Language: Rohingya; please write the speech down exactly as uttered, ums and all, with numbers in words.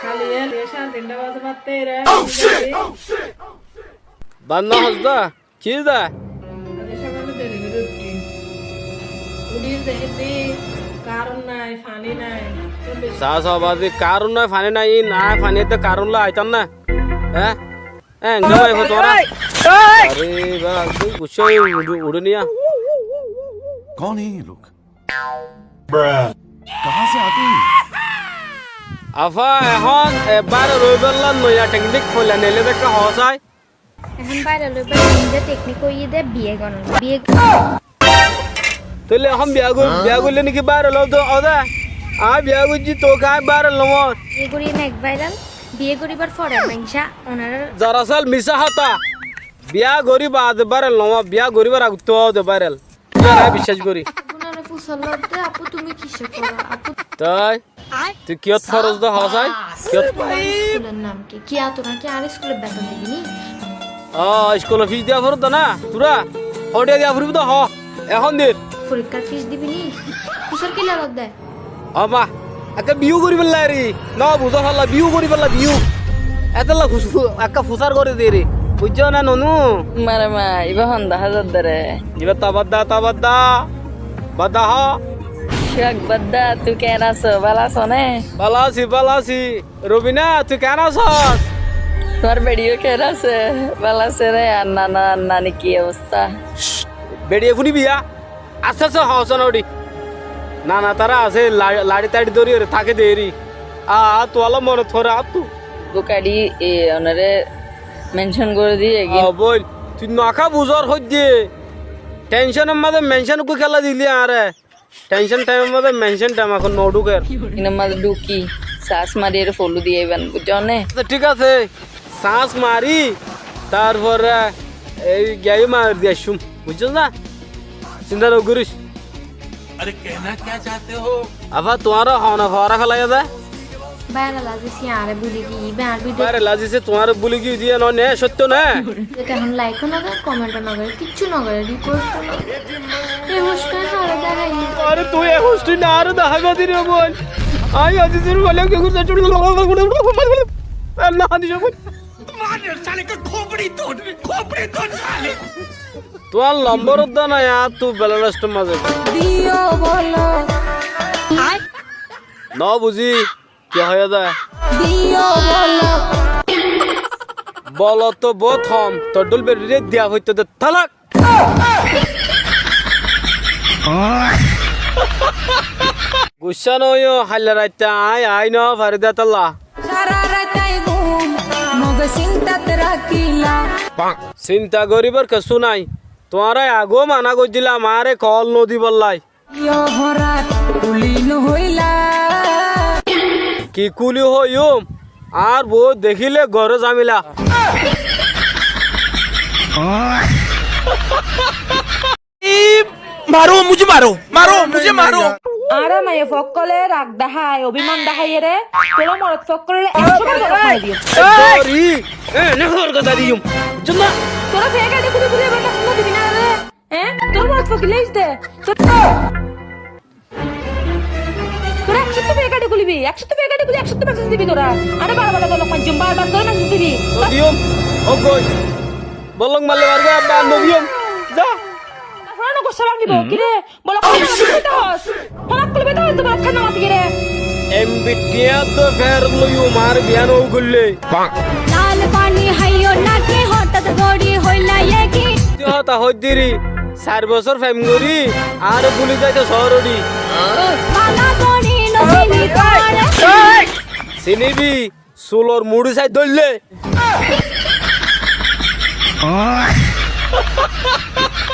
Kali e, e sare tinta baze batte ere. Oh, shit! Oh, shit! Banna hosda, ki da? Aze sokale deri gori uthí. Uthí dekí de, karon nai, fani nai. Sa, sa, bazi, karon nai, fani nai, e nai, fani de karon loi aitam na. Há? Há, enggá bái, fotowara. Are, ba, tui gucá uçe, uçe niya. कौन है ये लोग? कहाँ से आते हैं? Afa, ehón, e, baire loibar lá noiya teknik hoila neile de ekka hoó sai. Ehón baire loibar ninja teknik óiye de biye goron. Biye. Tóile ehón biya gor-, biya goille niki baire loibar de? Añí biya goijjí, toke añí baire loibar. Biye gori nek viral. Biye goribar fore maincé onara. Darasal misá hotá. Biya gori baade baire loibar, biya goribar agottú de baire. Tuáñra biccác gorí. Gunare fusar lodde, apu, tumi kissé goró, apu? Toi? Tui kiyót foros de hoó sai? Kiyót? Tuáñr iskulor nam ki? Ki añára ki añár iskulor beton dibi ni? Ó, iskulor fis diya foribó de na? Tuáñra hoçé diya foribó de hoó. Ehón dir. Forikkár fis dibi ni? Fusar kiyólla lodde? Ó ma, ekka biyu goríbolla eri. No buzó falla, biyu goríbolla, biyu. Etolla fus-, fu-, ekka fusar gorí deri. Buijjó né, nonu? Mare ma, ibá hon dahá zadde re? Ibá ta badda, ta badda. Badda hoó. Cúak badda, tui keén asó? Bála asó né? Bála así, bála así. Rubina, tui keén asós? Tuáñr beçiyó keén asé? Bála asé né? Ar nana, ar nani ki obosta? Shh, beçiye fúnibi ya? Asté asté hoó sonóri. Nana tará asé, la-, laçí taçí dóri ore táke deri. A, a, tuálla monot fore attú. Bukari, e, onore mention gorí di egin. Ó boin, tui noká buzor hoiddé. Tensionor mazé mention uggúa kiyólla dili añáre. Tension time or mazé mention time ehón no dhuker. Inor mazé dhuki, sas mari ere follow di aiban, buijjó né? Accá, thík asé. Sas mari, tarfore ei giyé mari di aiccúm, buijjós na? Sinta no goris. अरे, कहना क्या चाहते हो? Afa, tuáñra hone fora félaiya de? Viral Aziz e añáre buli giyé, ibá añár video. Viral Aziz e tuáñre buli giyé de, no né, sóitto né? Ete ehón like o no dé, comment o no goré, kiccú no goré, request o no goré. E host e añáre dahái. Are tui e host e añáre dahái badi re bol. Añí Aziz or bole ki gorí, Allah hadi sokol. मार साले का खोपड़ी तोड़, खोपड़ी तोड़ साले। Tuáñr lombor udda nai, añáttu balance or mazé. Diyo bolo. No buzí, ki hoiyé de? Diyo bolo. Bolo to bout hom, toddúl beçiré diya foitto de talak. Guccá no óiyo, hailla raitta añí aái no fari de tolla. Sara rait añí gúm no zai, sintat rakíla. Sinta goríbar kessú nái. Tuáñre agó mana goijjílam añáre kol no dibolla. Yo horat kúli no hoilá. Ki kúli hoiyúm? Añár bou dekíle goré zamila. मारो, मुझे मारो, मारो, मुझे मारो। Añára maiya fokkóle rag dahái, obimán daháiyeré, tóile morot fokkóle ekcó bar gorok mari diyum. Dori, e, ne hor gasa diyum. Jumma. Tora fega de kuli kuli ebar ekcó dibi na re. E? Tora morot fokkóle is de. Tora Tora ekcót fega de kulibi, ekcót fega de kuli, ekcót message dibi tora. Are bar bar bolok manjum, bar bar tora message dibi. O diyum, o goi. Bolok marle bar bar no diyum. Za. Fora no gossa bangibo, kire? Bolok kule beta hos. Bolok kule beta hos, to bolok khanna mati kire? Em bittiya to fer loiyum ar biya no goille. Lal pani haiyo naki hotat gori hoila eki. Tui hotá hoiddíri, sair bosór fem gorí, añáre búli zaito soór ori. Bala gori no sini tore. Sinibi, sulor muçí sai dóille.